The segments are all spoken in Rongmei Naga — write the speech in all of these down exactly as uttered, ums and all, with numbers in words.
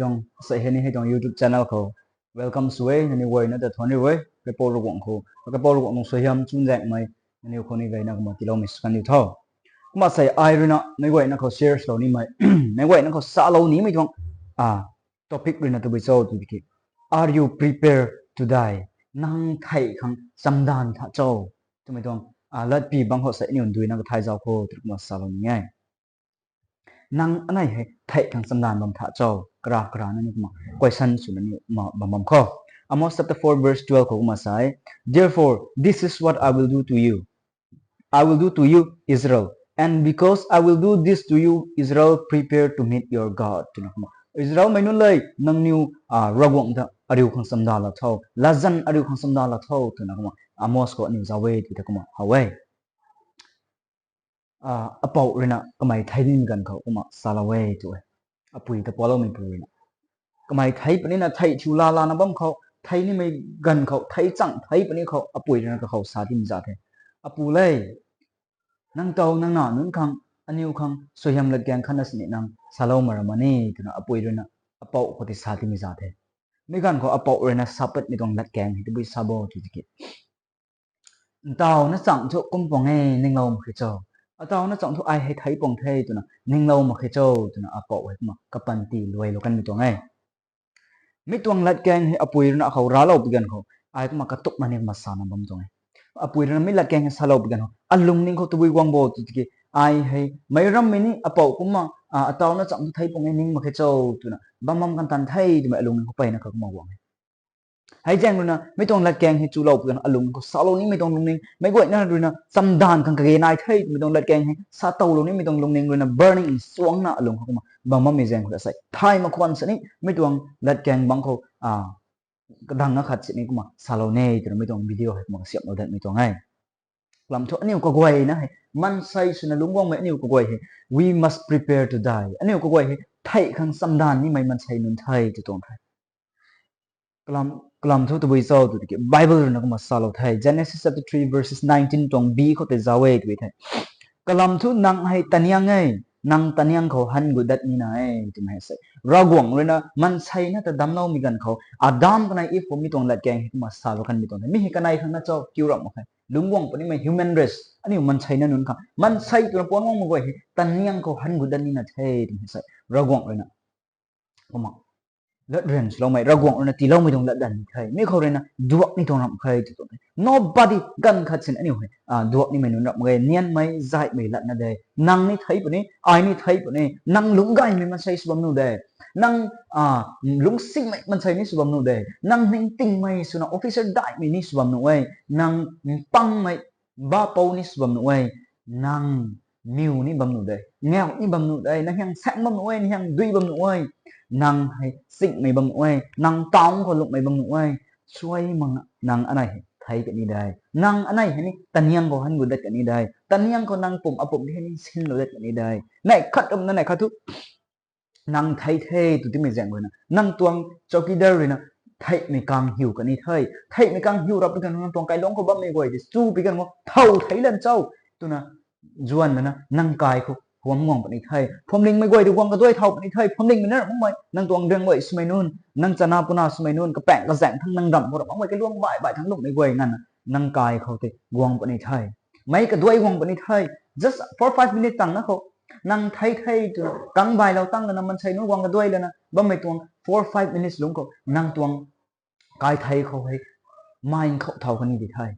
Tuang sei hei ni hei tuang YouTube channel khou welcome sw e, nangniw guayna ta thuanc riu e. Kaipouc Ravguangc khou, Kaipouc Ravguangc tuang suaihiam chunzaenghmei nangniw khou ni gayna kumna tiiloumei sw kan diu tho. Kumna sei ai ruina meic guayna khou share lou nimei, meic guayna khou salou nimei tuang topic ruina tabui cho tw tiki, Are you prepared to die? Nang theih khang chamdanv tha cho? Twmei tuang latpy bangc khou sei aniw nduina kathay zauc kho twna kumna salou ni e. Nang anei hei theih khang chamdanv bam tha cho? Kara kara na ni kumna question swna ni bam bam kho. Amos chapter four verse twelve khou kumna sa e, Therefore this is what I will do to you, I will do to you, Israel. And because I will do this to you, Israel, prepare to meet your God, twna kumna. Israelmei nunc le, nangniw Ravguangc ta ariu khang chamdanv la tho, latzan ariu khang chamdanv la tho twna kumna Amos khou aniw zauc e tw ta kumna how e. Apouc ruina kamei thei nimei ganv khou kumna salou e tw e. Apui ta pualoumeipu ruina kamei thei punina thei thiu laa lana bam khou, thei nimei ganv khou, thei chang thei puni khou apui ruina kakhou sa timei za the, Apu le, nang tow nang na nunc khang, aniw khang suaihiam latkaeng khatna sini nang salou mak ra ma ni, twna apui ruina apouc khou ti sa timei za the. Mi ganv khou apouc ruina sapatmei tuang latkaeng hei tabui sa bo tw tiki, Ntawna chang thu kum puang e, ninglou mak khe cho? Atawna chang thu ai hei thei puang the twna ninglou mak khe cho? Twna apouc hei kumna kapanty luailou kanmei tuang e. Mi tuang latkaeng hei apui ruina akhou raclou pui ganv khou, ai kumna katukna ni kumna sana bam tuang e. Apui ruina mi latkaeng hei salou pui ganv khou alungning khou tabui guang bo tw tiki, ai hei meic rammei ni apouc kumna, atawna chang thu thei puang e, ning mak khe cho? Twna bam bam kan tan the twmei alungning khou peyna kha kumna guang e. Hei zaeng ruina mi tuang latkaeng hei chulou pui ganv khou alung khou salou nimei tuang lungning, meic guayna ruina chamdanv khang kage nai the twmei tuang latkaeng hei satowlou nimei tuang lungning ruina burning suangna alung khou kumna bam bammei zaeng khou sei thay mak khwan sini mi tuang latkaeng bangc khou kadang akhat sini kumna salou ne twna mi tuang video hei kumna kasiamhlou datmei tuang e. Kalam thu aniw kaguayna hei maansei swna lungc guangmei aniw kaguay hei, we must prepare to die. Aniw kaguay hei theih khang chamdanv nimei maansei nunc the tw tuang the. Kalam thu tabui cho tw tiki Bible ruina kumna salou the. Genesis chapter three verses nineteen tuang b khou tei zauc e tw the. Kalam thu nang hei taniang e, nang taniang khou han gut dat nina e twmei hei sei Ravguangc ruina maansei na ta damcloumei ganv khou Adam kanei Eve khou mi tuang latkaeng hei kumna salou kanmei tuang the. Mi hei kanei khang na cho, kiu ramh mak khe. Lungc guang punimei human race, aniw maansei na nunc khang, maansei twna puan guangmei guay hei taniang khou han gut dat nina the twmei sei Ravguangc ruina kumna latryan swloumei, Ravguangc ruina tiiloumei tuang latdanv ni the. Mi khou ruina duak ni tuang ramh khe tw tuang the. Nobody, ganv khat sin aniw hei duak nimei nunc ramh mak ge. Nianmei zaihmei latna de, nang ni thei puni, ai ni thei puni. Nang lungc gaymei maansei sw bam nuh de, nang lungcsimei maansei ni sw bam nuh de, nang ningtingmei swna officer daihmei ni sw bam nuh e, nang mpangmei bapou ni sw bam nuh e, nang miw ni bam nuh de, ngau ni bam nuh de, nang hiang saeng bam nuh e, nang hiang dui bam nuh e, nang hei chingmei bam nuh e, nang town khou lungmei bam nuh e. Suai mak na, nang anei hei thei kani de, nang anei hei ni taniang khou han gut dat kani de, taniang khou nang pum apum hei ni sinlou dat kani de. Neih khat kum na neih khat thu nang thei the tw timei zaeng ruina nang tuang chowkidar ruina theihmei kang hiu kani the. Theihmei kang hiu rap pui ganv nang tuang kailuangc khou bammei guay tei chu pui ganv khou thow thei lan cho twna zuan lana nang kai khou huam guang puni the. Phuamlingmei guay tei guang kaduai thow puni the. Phuamlingmei na ramh makmei, nang tuang riang guay swmei nunc, nang chana puna swmei nunc, kapaeng kazaeng thang nang ramh khou ramh makmei kailuangc baih baih thang lungmei guay nganvna nang kai khou tei guang puni the. Meic kaduai guang puni the. Just four five minute tangna khou nang thei the twna kang bailou tang lana maansei nunc guang kaduai lana bammei tuang four five minutes lungc khou nang tuang kai thei khou hei mine khou thow kani di the.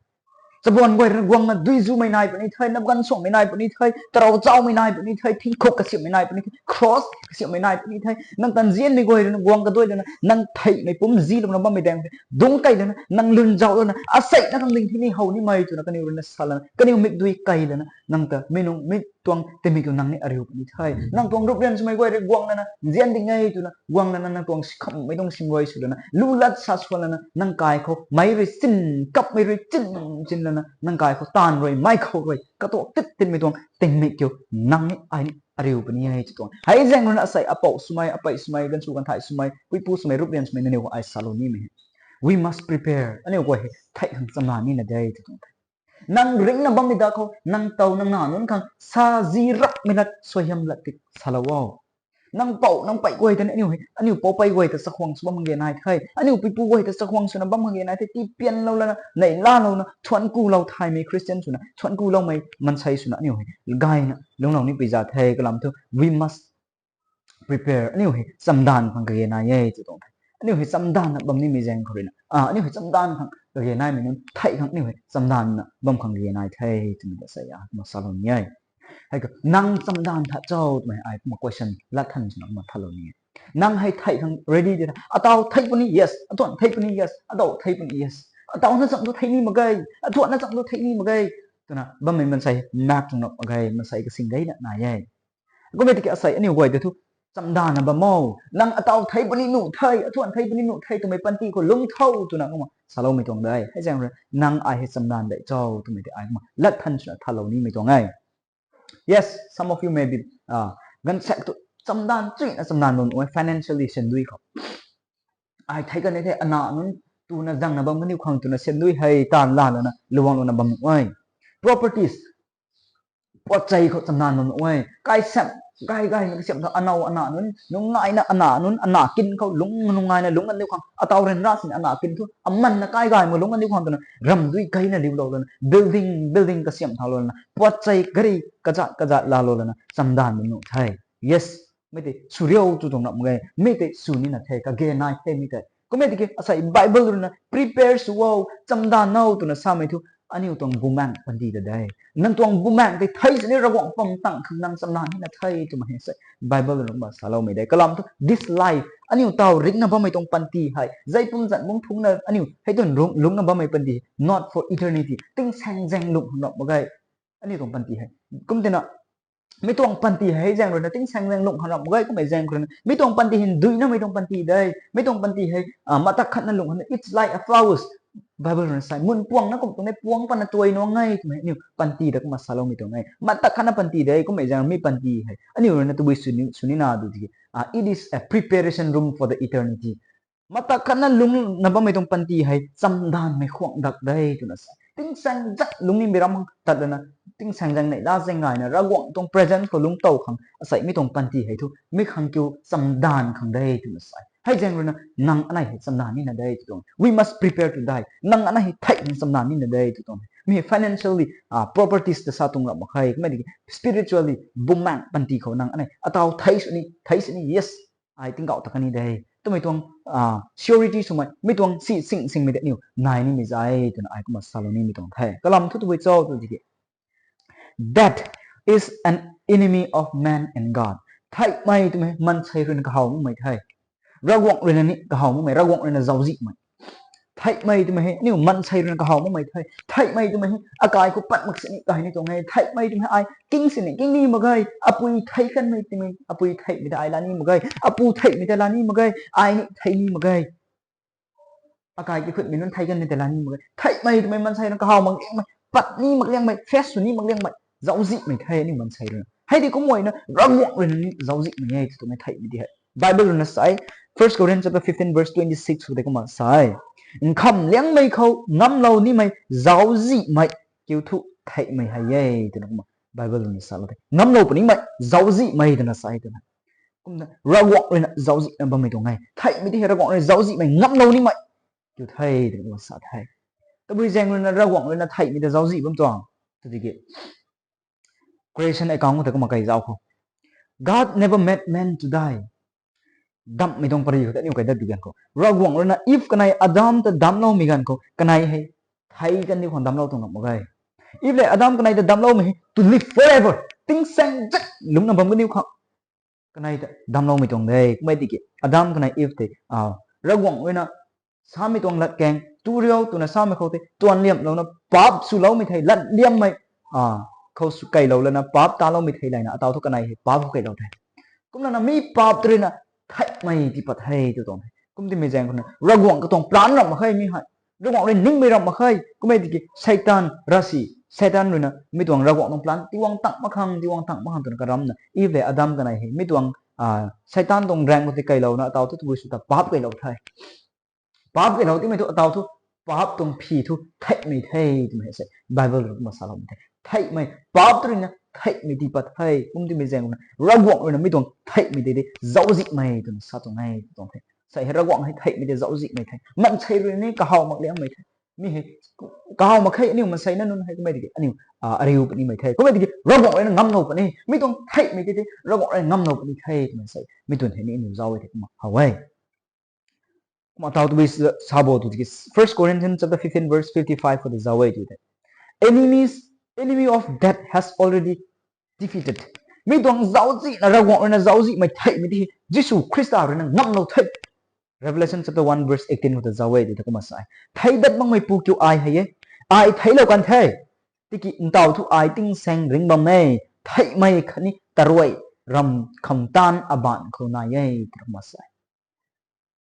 Chabuan guay rui guangna dui zumei nai puni the, napgan suangmei nai puni the, tarou chaumei nai puni the, thingkhuk kasiamhmei nai puni the, cross kasiamhmei nai puni the. Nang tanzianmei guay ruina guang kaduai lana nang theihmei pumzilouna bammei daeng the dungc kei lana nang lwn zauh lana aseina khang ding thini how nimei twna kaniw ruina sa lana kaniw mikdui kei lana nang ta mi nung mi tuang tingmik kiu nang ni ariu puni the. Nang tuang ruprian swmei guay rui guang lana nzian ding e twna guang lana nang tuang sikhammei tuang sim guay sw lana lu lat sa swan lana nang kai khou meic rui chin, kapmei rui chin, chin lana nang kai khou taanv rui mei khou rui katuak tit tinmei tuang tingmik kiu nang ni ai ni ariu puni e tw tuang. Hei zaeng ruina asei apouc swmei, apei swmei, ganvsw ganvthai swmei, puipu swmei, ruprian swmei nangniw khou ai salou nimei hei, we must prepare. Aniu guay hei theih khang chamna nina de tw tuang the. Nang ringcna bammei da khou nang tow nang na nunc khang sa zi rapmei lat suaihiam lat tik salou o. Nang pou nang pei guay ta aniu hei, aniu pou pei guay ta chakhwang sw bam khang ge nai the. Aniu puipu guay ta chakhwang swna bam khang ge nai the. Tipianlou lana, neihlalouna, thuanc kulou thaymei Christian swna thuanc kuloumei maansei swna aniu hei gayna lungclou ni pui za the. Kalam thu we must prepare, aniu hei chamdanv khang kage nai e tw tuang the. Aniu hei chamdanvna bam nimei zaeng khou ruina, aniu hei chamdanv khang kage naimei nunc theih khang aniu hei chamdanvna bam khang kage nai the twmei ta sa ya kumna salou ni e. Hei ka nang chamdanv tha cho twmei ai kumna question lat than swna kumna thalou ni e. Nang hei theih khang ready di tha, ataw theih puni yes, athuan theih puni yes, adaw theih puni yes, atawna chang tu theih ni mak ge, athuanna chang tu theih ni mak ge twna bammei maansei mak tuang rap mak ge, maansei kasing gayna nai e. Kummei tiki asei aniu guay ta thu chamdanvna bam o. Nang ataw theih puni nuh the, athuan theih puni nuh the twmei panty khou lungc tho twna kumna saloumei tuang de. Hei zaeng rui nang ai hei chamdanv dei cho twmei tei ai kumna lat than swna thalou nimei tuang e. Yes, some of you may be ganvsaekc tu chamdanv chuyna chamdanv bam nuh e, financially sandui khou. Ai thei kan e the, ana nunc tuna zangna bam kaniw khang twna sandui hei taanv la lana luang lana bam nuh e. Properties, puatchei khou chamdanv bam nuh e. Kaisam, gay gayna kasiam tho, anow ana nunc nungaina, ana nunc ana kin khou lung nungaina lungc kaniw khang, ataw ryanra sini ana kin thu amanna kai gay mak lungc kaniw khang twna ramdui gayna liulou lana building building kasiam thalou lana puatchei gari kazat kazat lalou lana chamdanv bam nuh the. Yes, mi tei sw riu tw tuang rap mak ge, mi tei sw nina the, kage nai the mi tei. Kummei tiki asei Bible ruina prepare sw o, chamdanv o twna samei thu aniu tuang bumaeng panty ta de. Nang tuang bumaeng tei thei sini Ravguangc pam tang khang nang chamdanv nina the twmei hei sei Bible ruina kumna saloumei de. Kalam thu this life, aniu taw ringcna bammei tuang panty hei, zei pumzan bungc thungcna aniu hei tuang lungcna bammei panty hei not for eternity, tingsaengzaeng lungh khang rap mak ge. Aniu tuang panty hei kum tina mi tuang panty hei zaeng ruina tingsaengzaeng lungh khang rap mak ge. Kummei zaeng ruina mi tuang panty hei duinamei tuang panty de. Mi tuang panty hei matak khatna lungh khang, it's like a flowers. Bible ruina sei mun puangna kum tuang e, puang pana tuai nuang e twmei aniu panty ta kumna saloumei tuang e. Matak khatna panty de, kummei zaeng mi panty hei aniu ruina tabui sw nina du tiki, it is a preparation room for the eternity. Matak khatna lungcna bammei tuang panty hei chamdanvmei khuang dak de twna sa. Tingsaengzaeng lungc nimei ram khang tat lana, tingsaengzaeng neihla zaeng gayna Ravguangc tuang presence khou lungc tow khang asei mi tuang panty hei thu mi khang kiu chamdanv khang de twna sa. Hei zaeng ruina nang anei hei chamdanv nina de tw tuang. We must prepare to die. Nang anei hei theih khang chamdanv nina de tw tuang. Mi hei financially properties ta sa tuang rap mak ge, kummei tiki spiritually bumaeng panty khou nang anei ataw thei sini, thei sini yes, ai tingkauh ta kani de twmei tuang surety swmei, mi tuang si sing singmei de aniu nai nimei zay twna ai kumna salou nimei tuang the. Kalam thu tabui cho tw tiki, death is an enemy of man and God. Theihmei twmei maansei ruina kahaw makmei the. Ravguangc ruina ni kahaw makmei, Ravguangc ruina zauczihmei. Theihmei twmei hei aniu maansei ruina kahaw makmei the. Theihmei twmei hei akai khou pat mak sini kai ni tuang e. Theihmei twmei hei ai king sini king ni mak ge. Apui thei kanmei twmei, apui theihmei ta ai la ni mak ge. Apu theihmei ta la ni mak ge. Ai ni thei ni mak ge. Akai kikhutmei nunc thei kanmei ta la ni mak ge. Theihmei twmei maansei ruina kahaw mak liangmei, pat ni mak liangmei, face sw ni mak liangmei zauczihmei the aniu maansei ruina. Hei di kumna Ravguangc ruina ni zauczihmei e twmei theihmei di hei Bible ruina sa e. First Corinthians chapter fifteen verse twenty six khou tei kumna sa e, nkham liangmei khou ngamlou nimei zauczihmei kiu thu theihmei hei e twna kumna Bible ruina salou the. Ngamlou punimei zauczihmei twna sa e twna. Kumna Ravguangc ruina zauczihna bammei tuang e. Theihmei di hei Ravguangc ruina zauczihmei ngamlou nimei kiu the twna kumna sa the. Tabui zaeng ruina Ravguangc ruina theihmei ta zauczih bam tuang tw tiki, creation account khou tei kumna kai zauc khou, God never meant man to die. Damhmei tuang pary khou tei aniu kai dat di ganv khou Ravguangc ruina Eve kanei Adam ta damcloumei ganv khou kanei hei thei kan diu khang damclou tuang mak ge. Eve le Adam kanei ta damcloumei hei to live forever, tingsaengzaeng lungcna bam kaniw khang kanei ta damcloumei tuang de. Kummei tiki Adam kanei Eve tei Ravguangc ruina samei tuang latkaeng tu riu twna samei khou tei tuanliamlouna paap swloumei thei, latliammei khou sw keylou lana paap taloumei thei layna ataw thu kanei hei paap khou keylou the. Kumlana mi paap ta ruina theihmei ti pat the tw tuang the. Kum timei zaeng khou na Ravguangc katuang plan ramh mak khe mi hei. Ravguangc rui ningmei ramh mak khe. Kummei tiki Seitaan ravsic, Seitaan ruina mi tuang Ravguangc tuang plan tiwang tang mak khang, tiwang tang mak khang twna karamna Eve le Adam kanei hei mi tuang Seitaan tuang raeng khou tei keylouna ataw thu tabui sw ta paap keylou the. Paap keylou timei thu ataw thu paap tuang phi thu theihmei the twmei hei se Bible rui kumna saloumei the. theihmei, paap tu ruina theihmei tii pat the, kum timei zaeng ruina Ravguangc ruina mi tuang theihmei tei de zauczihmei twna sa tuang e tuang the. Sei hei Ravguangc hei theihmei tei zauczihmei the. Mansei ruina ni kahaw mak liangmei the. Mi hei kahaw mak khe, aniu mansei na nunc hei kummei tiki aniu ariu punimei the. Kummei tiki Ravguangc ruina ngamlou puni. Mi tuang theihmei tei de Ravguangc ruina ngamlou puni the twmei sei mi tuang hei ni aniu zauc e the kumna how e. Kumna tau tabui sa bo tu tiki First Corinthians chapter fifteen verse fifty-five khou ta zauc e tu the. Enemies, enemy of death has already defeated. Mi tuang zauczihna, Ravguangc ruina zauczihmei theihmei tei Jisu Khrista ruina ngamlou the. Revelation chapter one verse eighteen khou ta zauc e tu the kumna sa e. Thei dat makmeipu kiu ai hei e. Ai theiclou kan the. Tiki ntaw thu ai tingsaeng ringc bam e. Theihmei khatni taruai ram khamtan abaanc khou nai e twna kumna sa e.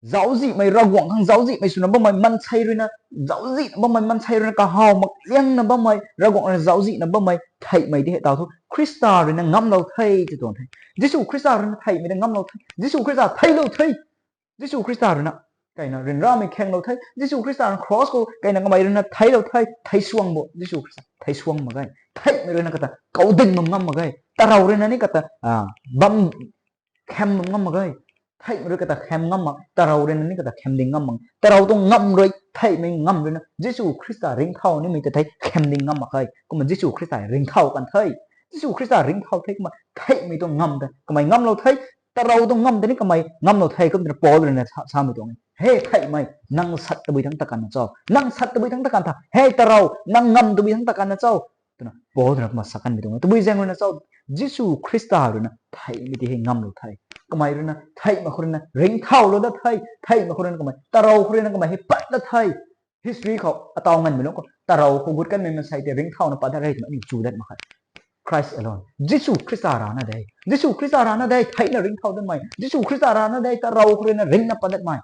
Zauczihmei, Ravguangc khang zauczihmei swna bammei, mansei ruina zauczihna bammei, mansei ruina kahaw mak liangna bammei, Ravguangc ruina zauczihna bammei theihmei tei hei tau thu Khrista ruina ngamlou the tw tuang the. Jisu Khrista ruina theihmei tei ngamlou the. Jisu Khrista theiclou the. Jisu Khrista ruina kaina ryanramei khaenglou the. Jisu Khrista ruina cross khou kaina kamei ruina theiclou the. Thei suang bo Jisu Khrista thei suang mak ge. Theihmei ruina kata kauding bam ngam mak ge. Tarou ruina ni kata bam kham bam ngam mak ge. Theihmei rui kata kham ngam mak, tarou ruina ni kata kham ding ngam mak. Tarou tuang ngam rui theihmei ngam ruina Jisu Khrista ringcthau nimei ta thei kham ding ngam mak ge. Kumna Jisu Khrista ringcthau kan the. Jisu Khrista ringcthau the kumna theihmei tuang ngam ta kamei ngamlou the. Tarou tuang ngam ta ni kamei ngamlou the kum twna Paul ruina samei tuang e. He theihmei, nang sat tabui thangc ta kanna cho? Nang sat tabui thangc ta kan tha? He tarou, nang ngam tabui thangc ta kanna cho? Twna Paul ruina kumna sa kanmei tuang e. Tabui zaeng ruina cho? Jisu Khrista ruina theihmei tei hei ngamlou the. Kamei ruina theihmei khou ruina ringcthaulou dat the. Theihmei khou ruina kamei, tarou khou ruina kamei hei pat dat the. History khou ataw nganvmei lungc khou tarou khou gut kanmei mansei tei ringcthauna pat dat re twna aniu chu dat mak khe. Christ alone. Jisu Khrista rana de. Jisu Khrista rana de theihna ringcthau datmei. Jisu Khrista rana de tarou khou ruina ringcna pat datmei.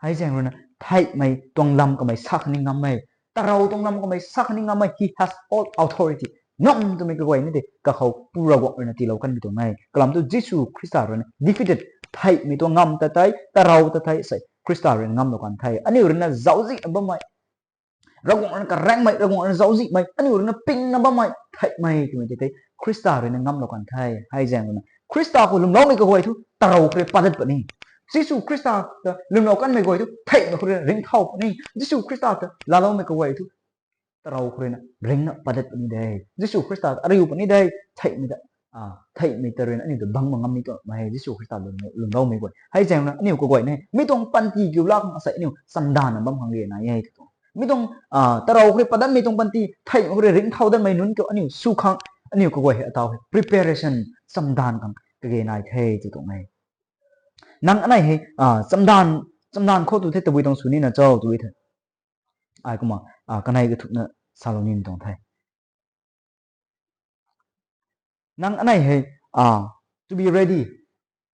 Hei zaeng ruina theihmei tuang lam kamei sa khatni ngam e. Tarou tuang lam kamei sa khatni ngam e. He has all authority. Ngam twmei kaguay ni de kakhou Pu Ravguangc ruina tiilou kanmei tuang e. Kalam thu Jisu Khrista ruina defeated. Theihmei tuang ngam ta tei, tarou ta tei sei Khrista ruina ngamlou kan the. Aniu ruina zauczihna bammei, Ravguangc ruina karaengmei, Ravguangc ruina zauczihmei, aniu ruina pingna bammei theihmei twmei tei tei Khrista ruina ngamlou kan the. Hei zaeng ruina Khrista khou lwmloumei kaguay thu tarou khou rui pat dat puni. Jisu Khrista ta lwmlou kanmei guay thu theihmei khou ruina ringcthau puni. Jisu Khrista ta laaloumei kaguay thu tarou khou ruina ringcna pat dat puni de. Jisu Khrista ta ariu puni de. Theihmei ta, theihmei ta ruina aniu ta bangc mak ngam ni twmei hei Jisu Khrista lwmloumei guay. Hei zaeng ruina aniu kaguay ni mi tuang panty kiu lak khang asei aniu chamdanvna bam khang ryanai e tw tuang. Mi tuang tarou khou rui pat datmei tuang panty, theihmei khou rui ringcthau datmei nunc kiu aniu sw khang aniu kaguay hei ataw hei preparation, chamdanv khang kage nai the tw tuang e. Nang anei hei chamdanv khou tu the tabui tuang sw nina cho tw e the. Ai kumna kanei kathukna salou ni tuang the. Nang anei hei to be ready.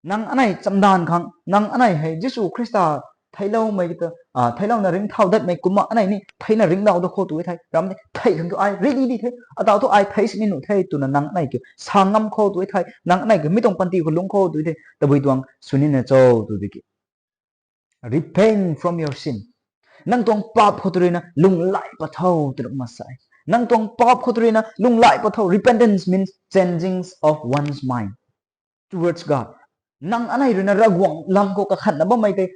Nang anei chamdanv khang, nang anei hei Jisu Khrista theicloumei ta, theiclouna ringcthau datmei kumna anei ni theina ringcthau dat khou tu e the. Ram ni thei khang tu ai ready di the. Ataw thu ai thei sini nuh the twna nang anei kiu sa ngam khou tu e the. Nang anei kiu mi tuang panty khou lungc khou tu e the. Tabui tuang sw nina cho tw di ki Repent from your sin. Nang tuang paap khou tu ruina lunghlaic pat tho twna kumna sa e. Nang tuang paap khou tu ruina lunghlaic pat tho. Repentance means changing of one's mind towards God. Nang anei ruina Ravguangc lam khou kakhanna bammei tei,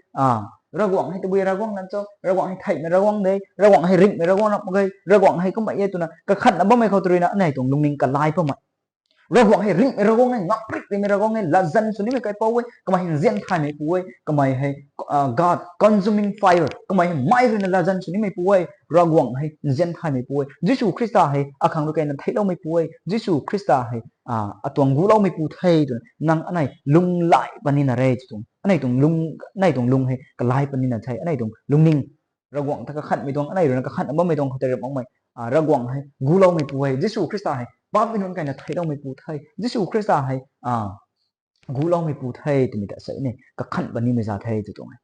Ravguangc hei tabui Ravguangc nang cho, Ravguangc hei theihmei Ravguangc de, Ravguangc hei ringhmei Ravguangc ram mak ge, Ravguangc hei kummei e twna kakhanna bammei khou tu ruina anei tuang lungning kalai patmei. Ravguangc hei ringhmei Ravguangc e, ngam ringhmei Ravguangc e, latzan sw nimei kaipouc e, kamei hei nzian thaymeipu e, kamei hei God consuming fire, kamei hei mei ruina latzan sw nimeipu e, Ravguangc hei nzian thaymeipu e, Jisu Khrista hei akhang rui kaina theicloumeipu e, Jisu Khrista hei atuang guloumeipu the twna nang anei lunghlaic pat nina re tw tuang. Anei tuang lung, anei tuang lung hei kalai pat nina the, anei tuang lungning Ravguangc ta kakhanmei tuang, anei ruina kakhanna bammei tuang khou tei ram makmei, Ravguangc hei guloumeipu hei, Jisu Khrista hei paapmei nunc kaina theicloumeipu the, Jisu Khrista hei guloumeipu the twmei ta sei ni kakhan pat nimei za the tw tuang e.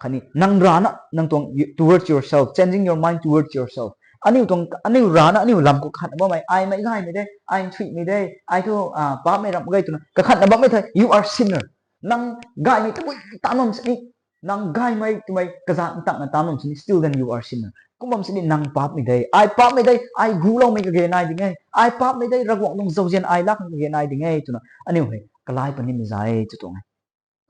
Khatni nang rana, nang tuang towards yourself, changing your mind towards yourself. Aniu tuang, aniu rana aniu lam khou kakhanna bammei, ai meic gaymei de, ai nthuihmei de, ai thu paapmei ram mak ge twna kakhanna bammei the, you are sinner. Nang gaymei tabui ta bam sini, Nang gaymei twmei kazat ntangna tan bam sini, still then you are sinner. Kum bam sini nang paapmei de, ai paapmei de, ai guloumei kage nai ding e, ai paapmei de, Ravguangc tuang zauzian ai lak khang kage nai ding e twna aniu hei kalai puni mei za e tw tuang e.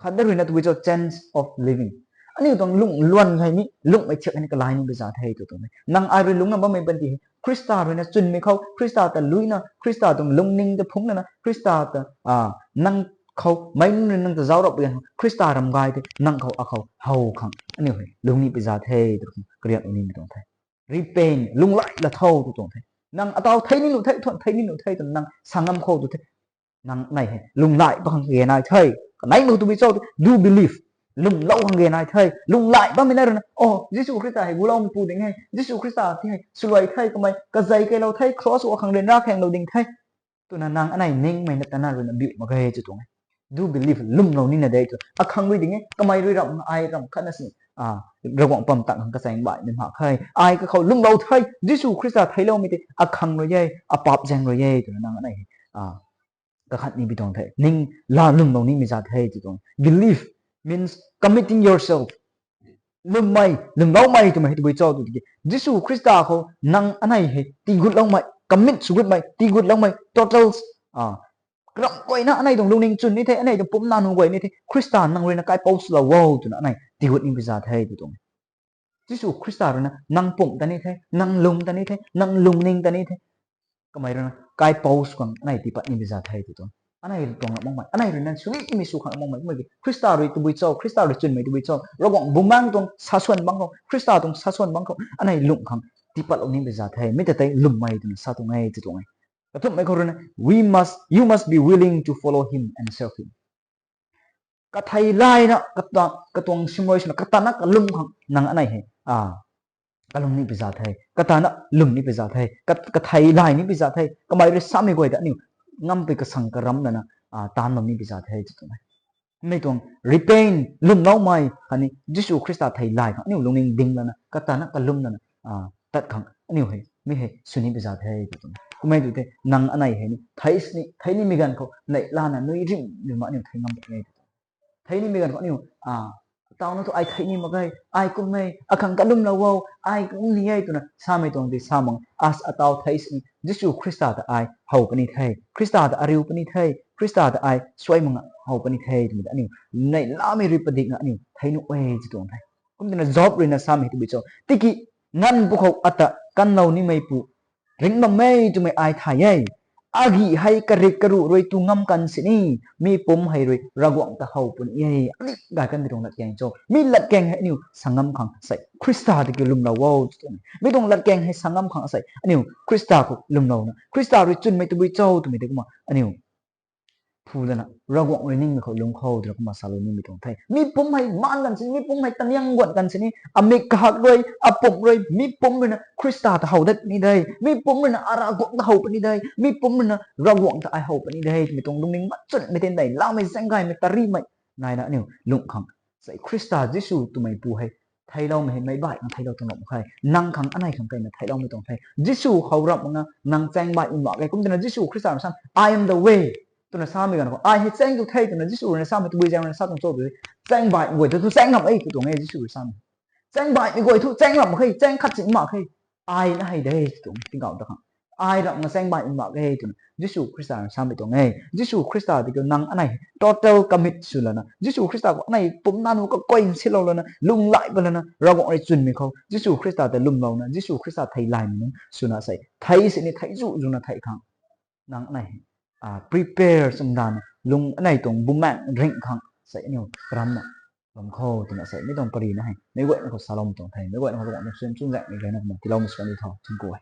Khat da ruina tabui cho, change of living. Aniu tuang lung luan hei ni, lungmei thiak hei ni kalai ni pui za the tw tuang e. Nang ai rui lungcna bammei panty hei Khrista ruina chwnmei khou, Khrista ta luina, Khrista tuang lungning ta phungc lana, Khrista ta nang khou meic nunc rui nang ta zauc rap pui ganv khou Khrista ram gay the, nang khou akhou how khang aniu hei lung ni pui za the tw khang kariak ni mei tuang the. Repent, lunghlaic la tho tw tuang the. Nang ataw thei ni nuh the, thuan thei ni nuh the twna nang sa ngam khou tu the, nang nei hei lunghlaic bam khang kage nai the. Kanei mak tabui cho, do believe. Lwmlou khang kage nai the. Lunghlaic bammei nai ruina, o, Jisu Khrista hei guloumeipu ding e, Jisu Khrista ti hei swluai the, kamei kazei keylou the, cross khou akhang ryanra khaenglou ding the twna nang anei ningmei na tana ruina biu mak ge tw tuang e. Do believe, lwmlou nina de tw. Akhang rui ding e, kamei rui ramh, ai ramh khatna sini Ravguangc pam tang khang kachaeng baihmei mak khe. Ai kakhou lwmlou the, Jisu Khrista theicloumei tei akhang rui e, apaap zaeng rui e twna nang anei hei kakhat ni pui tuang the. Ning la lwmlou nimei za the tw tuang. Believe means committing yourself. Lwmmei, lwmloumei twmei hei tabui cho tw tiki, Jisu Khrista khou nang anei hei tigutloumei, commit swgutmei, tigutloumei, totals, karam guayna anei tuang lungning chwn ni the, anei tuang pumc nanu guay ni the, Khrista nang ruina kaipouc swlou o twna anei tigut ni pui za the tw tuang. Jisu Khrista ruina nang pumc ta ni the, nang lung ta ni the, nang lungning ta ni the, kamei ruina kaipouc sw khang anei tiipat ni pui za the tw tuang. Anei tuang makmei, anei ruina sw nimei sw khang makmei, kummei ki Khrista rui tabui cho, Khrista rui chwnmei tabui cho, Ravguangc Bumaengh tuang sasuan bangc khou, Khrista tuang sasuan bangc khou anei lung khang tiipatlou ni pui za the, mi ta tei lwmmei twna sa tuang e tw tuang e. Kathumhmei khou ruina, we must, you must be willing to follow him and serve him. Kathei layna, katuang simrui swna katana kalum khang nang anei hei kalum ni pui za the, katana lwm ni pui za the, kathei lay ni pui za the, kamei rui samei guay ta aniu ngampui kasang karam lana taanv bam ni pui za the tw tuang e. Mei tuang repent, lwmloumei khatni Jisu Khrista thei lay khang aniu lungning ding lana katana kalum lana tat khang aniu hei mi hei sw ni pui za the tw tuang e. Kummei tu the, nang anei hei ni thei sini, thei nimei ganv khou neihlana nui rim rim mak aniu thei ngam e tw tuang e. Thei nimei ganv khou aniu tauna thu ai thei ni mak ge, ai kum e, akhang kalumlou o, ai kum ni e twna samei tuang tei sa mak, as ataw thei sini Jisu Khrista ta ai how puni the, Khrista ta ariu puni the, Khrista ta ai suai mak how puni the twmei ta aniu neilamei rui padikna aniu thei nuh e tw tuang the. Kum twna Job ruina samei tabui cho, tiki nganv pwkhou ata kanlou nimeipu ringc bam e twmei ai thay e. Agi hei karik karuh rui tu ngam kan sini, mi pumc hei rui Ravguangc ta how puni e. Ani gay kanmei tuang latkaeng cho, mi latkaeng hei aniu sa ngam khang sei Khrista ta kiu lwmlou o tw tuang e. Mi tuang latkaeng hei sa ngam khang sei aniu Khrista khou lwmlouna, Khrista rui chwnmei tabui cho twmei tei kumna aniu phu lana Ravguangc rui ningmei khou lung khou twna kumna salou nimei tuang the. Mi pumc hei maan kan sini, mi pumc hei taniang guan kan sini, amik kahak rui, apumc rui, mi pumc ruina Khrista ta how dat puni de, mi pumc ruina Ravguangc ta how puni de, mi pumc ruina Ravguangc ta ai how puni de twmei tuang lungning machunmei tei neilamei zaeng gaymei tarimei naina aniu lung khang sei Khrista Jisu twmeipu hei theicloumei hei meic baihna theiclou tuang ram khe, nang khang anei khang kaina theicloumei tuang the. Jisu khou ramh makna nang chaeng baihmei mak ge. Kum twna Jisu Khrista rui sam, I am the way twna samei ganv khou, ai hei chaeng tu the twna Jisu ruina samei tabui zaeng ruina sa tuang cho tu, chaeng baihmei guay thu chaeng ramh e tw tuang e Jisu rui samei. Chaeng baihmei guay thu chaeng ramh mak khe, chaeng khat si mak khe, ai na hei de tw tuang tingkauh ta khang. Ai ramh na chaeng baihmei mak ge twna Jisu Khrista rui samei tuang e. Jisu Khrista tei kiu nang anei total commit sw lana, Jisu Khrista khou anei pumc nanu kakuay nsilou lana, lunghlaic pat lana, Ravguangc rui chwnmei khou Jisu Khrista ta lwmlouna, Jisu Khrista thei laymei nunc swna sei thei sini thei zu zuna thei khang nang anei prepare sw dana lung anei tuang bumaengc ringh khang sei aniu karamna bam khou twna sei mi tuang parina hei meic guayna khou saloumei tuang the. Meic guayna khou Ravguangc tuang suaihiam chunzaenghmei gayna kumna tiiloumei sw kan di tho. Thunku e.